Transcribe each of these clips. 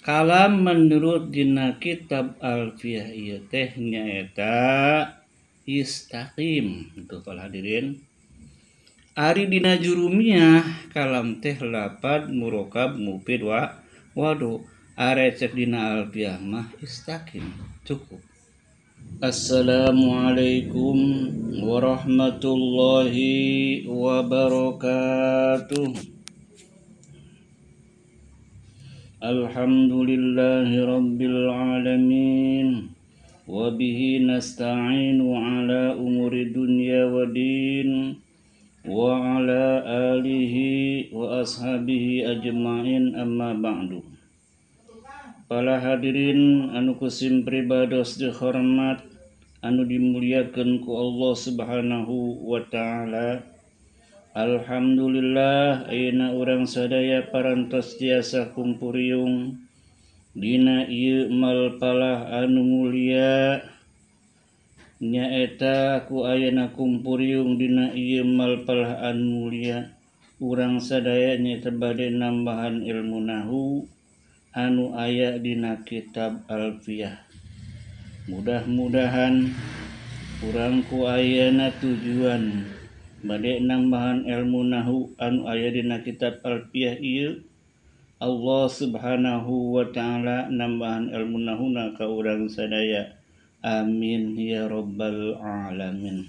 Kalam menurut dina kitab Alfiyah ieu teh nyaeta istaqim itu para hadirin. Ari dina jurumiyah kalam teh lapad murokab mufid wa wadu. Ari cek dina Alfiyah mah istaqim cukup. Assalamualaikum warahmatullahi wabarakatuh. Alhamdulillahi rabbil alamin wa bihi nasta'inu ala umuri dunya wa din wa ala alihi wa ashabihi ajma'in amma ba'du. Para hadirin anu kusim pribados dihormat anu dimuliakeun ku Allah Subhanahu wa taala. Alhamdulillah ayeuna urang sadaya parantos tiasa kumpuriung dina ieu malpalah anu mulia nyaeta ku ayeuna kumpuriung dina ieu malpalah anu mulia urang sadaya nyaeta bade nambahan ilmu nahu anu aya dina kitab Alfiyah. Mudah-mudahan urang ku ayeuna tujuan bade nambahan ilmu nahu anu aya dina kitab Alfiyah ieu Allah Subhanahu wa taala nambahan ilmu nahuna ka urang sadaya. Amin ya rabbal alamin.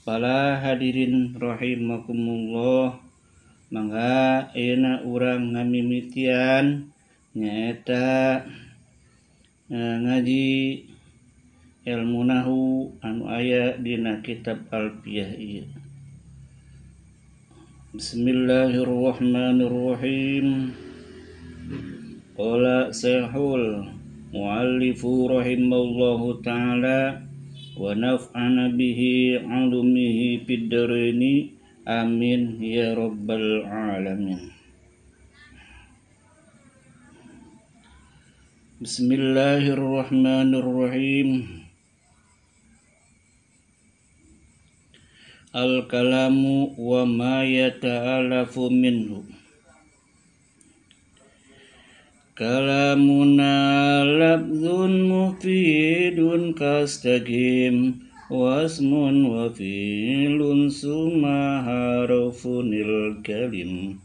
Para hadirin rahimakumullah, mangga ayeuna urang ngamimitian nyaeta ngaji ilmu nahu anu aya dina kitab Alfiyah ieu. Bismillahirrahmanirrahim. Qala sahul muallifu rahimallahu ta'ala wa naf'ana bihi 'ulumihi fid dharaini amin ya rabbal alamin. Bismillahirrahmanirrahim. Al-kalamu wa ma yata'alafu minhu. Kalamuna lafzun mufidun kastaqim wasmun wa fi'lun summa harfunil kalim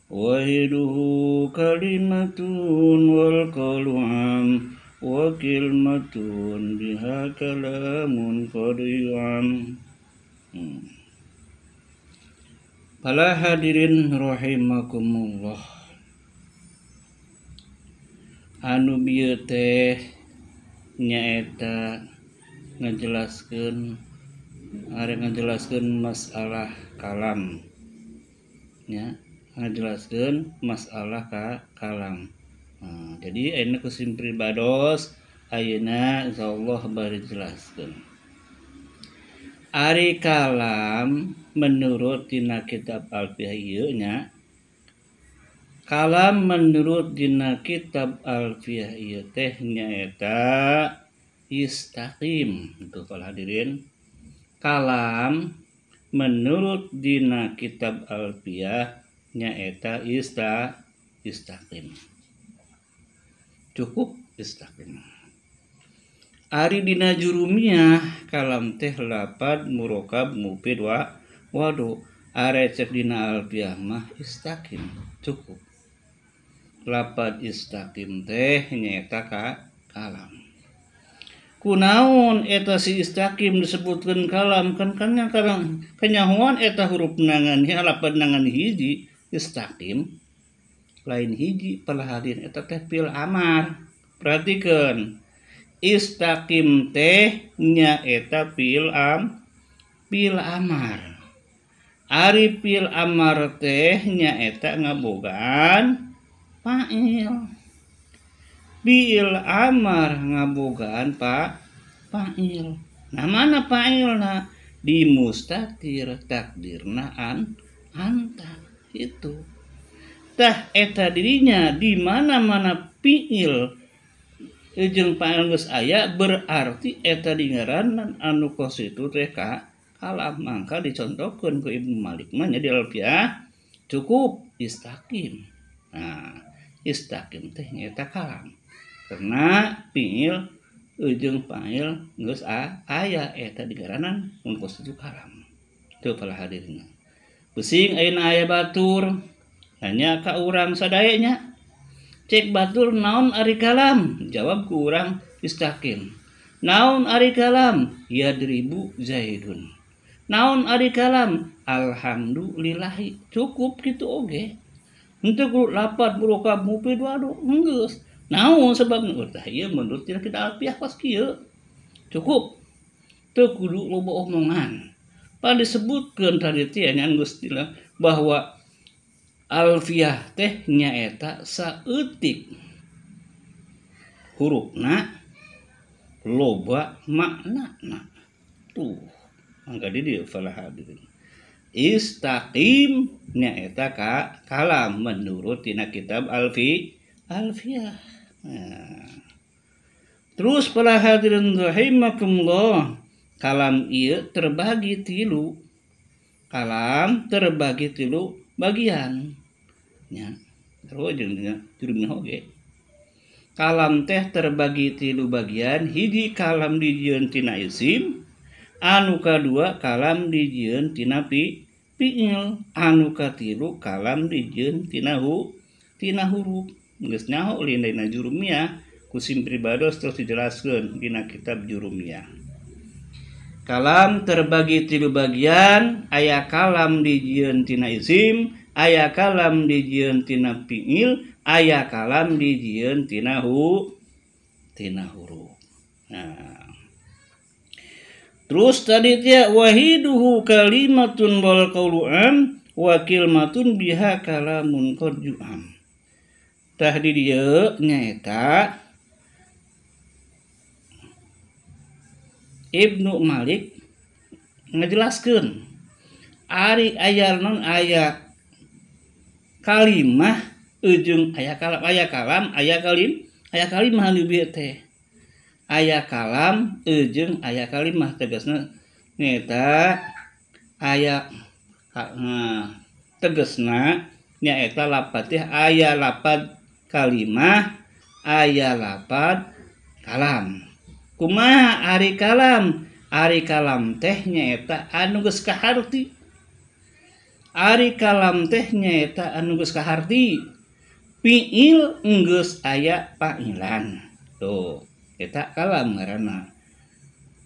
wahiduhu kalimatun wal qawlu am wa kilmatun biha kalamun qad yu'am. Para hadirin rahimakumullah, anu bieu teh nyaeta ngajelaskeun ari ngajelaskeun masalah kalam nya, ngajelaskeun masalah ka kalam. Nah, jadi ayeuna kusim pribados ayeuna insyaallah bari jelaskeun. Ari kalam menurut dina kitab Alfiyah ieu nya, kalam menurut dina kitab Alfiyah ieu teh nyaeta istaqim itu para hadirin. Kalam menurut dina kitab Alfiyah nyaeta istaqim. Cukup istaqim. Ari dina jurumiyah kalam teh lapad murokab mufid wa wadu. Ari cek dina Alfiyah mah istaqim cukup. Lapad istaqim teh nyaeta ka kalam. Kunaon eta si istaqim disebutkeun kalam kan kanyahoan eta huruf nangan lapad nangan hiji istaqim lain hiji palahadin eta teh fil amar. Perhatikeun. Istaqim teh nyaeta fil amar. Ari fil amar teh nyaeta ngabogaan fa'il. Fil amar ngabogaan fa'il. Nah mana fa'ilna? Di mustatir takdirna an anta itu. Tah eta dirinya di mana-mana fi'il jeung fa'il geus aya berarti eta dingaranan anu kos itu teh ka kalam. Mangka dicontohkeun ku Ibnu Malik mah nya di Alfiyah cukup istaqim. Nah, Istaqim teh nyaeta kalam. Karena fiil ujung fa'il geus aya eta digaranan mun kos itu kalam. Teu para hadirin. Pusing ayeuna aya batur nanya ka urang sadaya nya. Cek batur naon ari kalam? Jawab ku urang istaqim. Naon ari kalam? Yadribu Zaidun. Naon ari kalam? Alhamdulillahi. Cukup kitu oge. Henteu kudu lapat murokab mufid waduh geus. Naon sebabna? Tah ieu menurut tina kita alfiah kos kieu. Cukup. Teu kudu loba omongan. Pan disebutkeun tadi teh nya geus bahwa alfiah teh nyaeta saeutik hurufna loba maknana. Tuh, mangga di dieu para hadirin. Istaqim nyaeta ka kalam menurut tina kitab alfiah. Nah. Terus para hadirin rahimakumullah, kalam ieu terbagi tilu. Kalam terbagi tilu bagian. Nya, terus jeung jurumnya oge. Kalam teh terbagi tilu bagian, hiji kalam dijieun tina isim, anu kadua kalam dijieun tina fiil, anu katilu kalam dijieun tina huruf. Geus nyaho ulin dina jurumiyah ku sim pribados terus dijelaskeun dina kitab jurumiyah. Kalam terbagi tilu bagian, aya kalam dijieun tina isim, aya kalam dijieun tina fiil, aya kalam dijieun tina huruf. Nah. Terus tadi dia wahiduhu kalimatun wal qaulu am wa kilmatun biha kalamun qad ju'am. Tah di dieu nyaeta Ibnu Malik ngajelaskeun ari aya non aya kalimah ujung aya kalam aya kalam aya kalim aya kalimah nu bieu teh aya kalam ujung aya kalimah tegasna nyaeta aya tegasna nyaeta lapad teh aya lapad kalimah aya lapad kalam. Kumaha ari kalam? Ari kalam teh nyaeta anu geus kaharti. Ari kalam teh nyaeta anu geus kaharti. Fiil enggeus aya fa'ilan. Tuh, eta kalam ngaranna.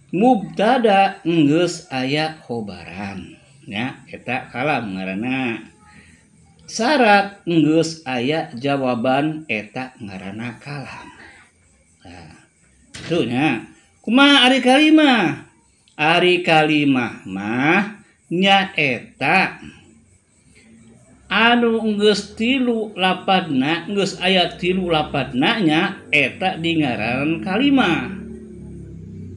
Mubtada enggeus aya khobaran. Nya, eta kalam ngaranna. Syarat enggeus aya jawaban eta ngaranna kalam. Nah, tuh nya. Kumaha ari kalimah? Ari kalimah mah nyaeta anu geus tilu lapadna, geus aya tilu lapadna nya eta dingaran kalimah.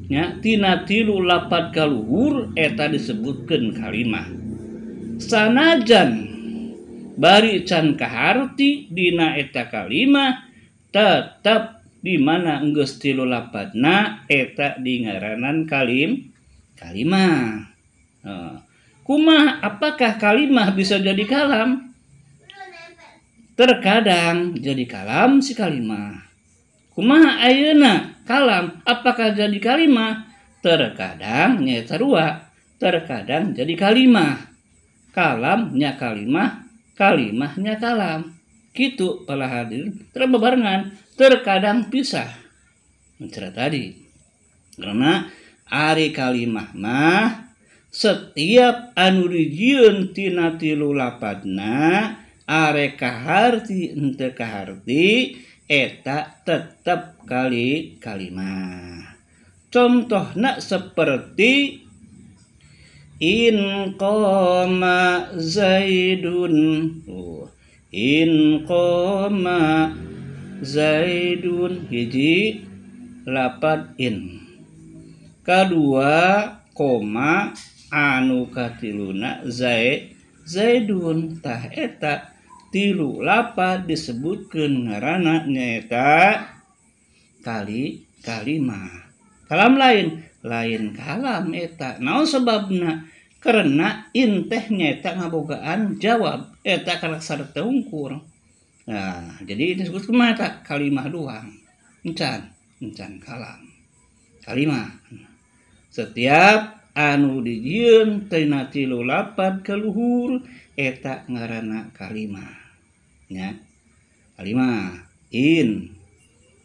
Nya tina tilu lapad kaluhur eta disebutkeun kalimah. Sanajan bari can kaharti dina eta kalimah tetep di mana enggeus tilu lapadna eta dingaranan kalimah. Kumaha apakah kalimah bisa jadi kalam? Terkadang jadi kalam si kalimah. Kumaha ayeuna kalam apakah jadi kalimah? Terkadang nyaeta dua, terkadang jadi kalimah. Kalamnya kalimah, kalimahnya kalam. Kitu para hadirin terbebarengan, terkadang pisah. Bicara tadi. Karena ari kalimah mah setiap anu dijieun tina tilu lapadna arek kaharti henteu kaharti eta tetep kali kalimah. Contohna seperti in qama Zaidun. In qama Zaidun hiji lapad in. Kadua koma anu katiluna Zaidun tah eta tilu lapad disebutkeun ngaranna nyaeta kalimah. Kalam lain, lain kalam eta. Naon sebabna? Karena in teh nyaeta ngabogaan jawab eta karakter teu ungkur. Nah, jadi disebut kumaha eta kalimah doang. Encan, encan kalam. Kalimah. Setiap anu dijieun tina tilu lapad ka luhur eta ngaranna kalimah. Nya. Kalimah in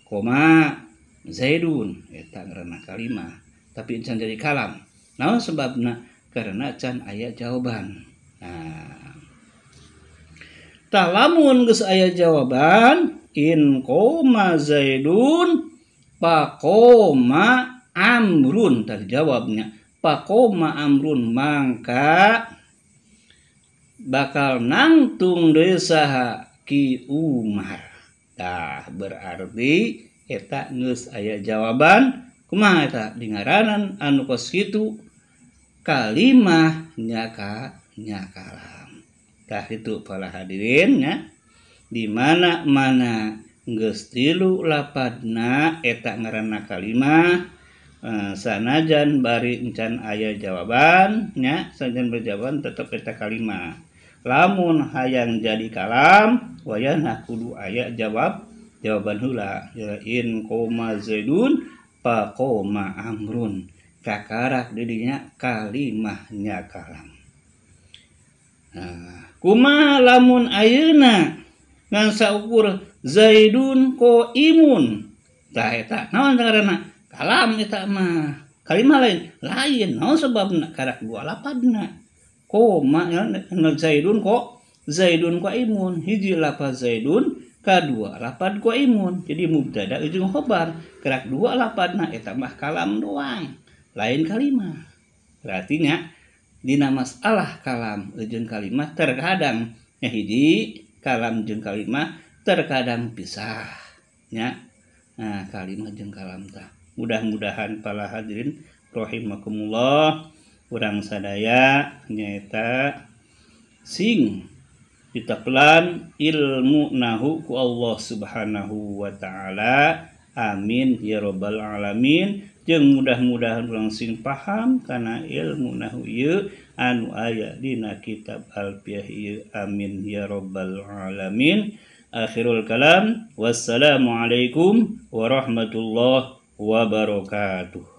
koma zaidun eta ngaranna kalimah, tapi encan jadi kalam. Naon sebabna? Karena can aya jawaban. Nah, tah lamun geus aya jawaban in koma zaidun pakoma amrun, tadi jawabnya pakoma amrun, mangka bakal nangtung deui saha Ki Umar. Tah berarti eta geus aya jawaban kumaha eta dingaranan anu kos kitu kalimah nya kalam. Tah itu para hadirin nya, di mana-mana geus tilu lapadna eta ngaranna kalimah, sanajan bari encan aya jawaban nya, sanajan berjawaban tetep eta kalimah. Lamun hayang jadi kalam wayahna kudu aya jawaban heula. Ya in koma zaidun pa koma amrun, kakarak didinya kalimahnya kalam. Nah, kumaha lamun ayeuna ngan saukur zaidun qaimun, tah eta naon ngaranna kalam eta mah, kalimah lain lain. Naon sebabna? Karak dua lapadna koma zaidun ko zaidun qaimun, hiji lapad zaidun kadua lapad qaimun, jadi mubtada jeung khobar, karak dua lapadna eta mah kalam doang, lain kalimah. Berarti nya dina masalah kalam jeung kalimah terkadang nya hiji kalam jeung kalimah, terkadang pisah nya. Nah, kalimah jeung kalam tah mudah-mudahan para hadirin rahimakumullah urang sadaya nyaeta sing diteplan ilmu nahu ku Allah Subhanahu wa taala. Amin ya rabbal alamin. Jeung mudah-mudahan urang sing paham kana ilmu nahu ieu anu aya dina kitab Alfiyah ieu. Amin ya rabbal alamin. Akhirul kalam, wassalamualaikum warahmatullahi wabarakatuh.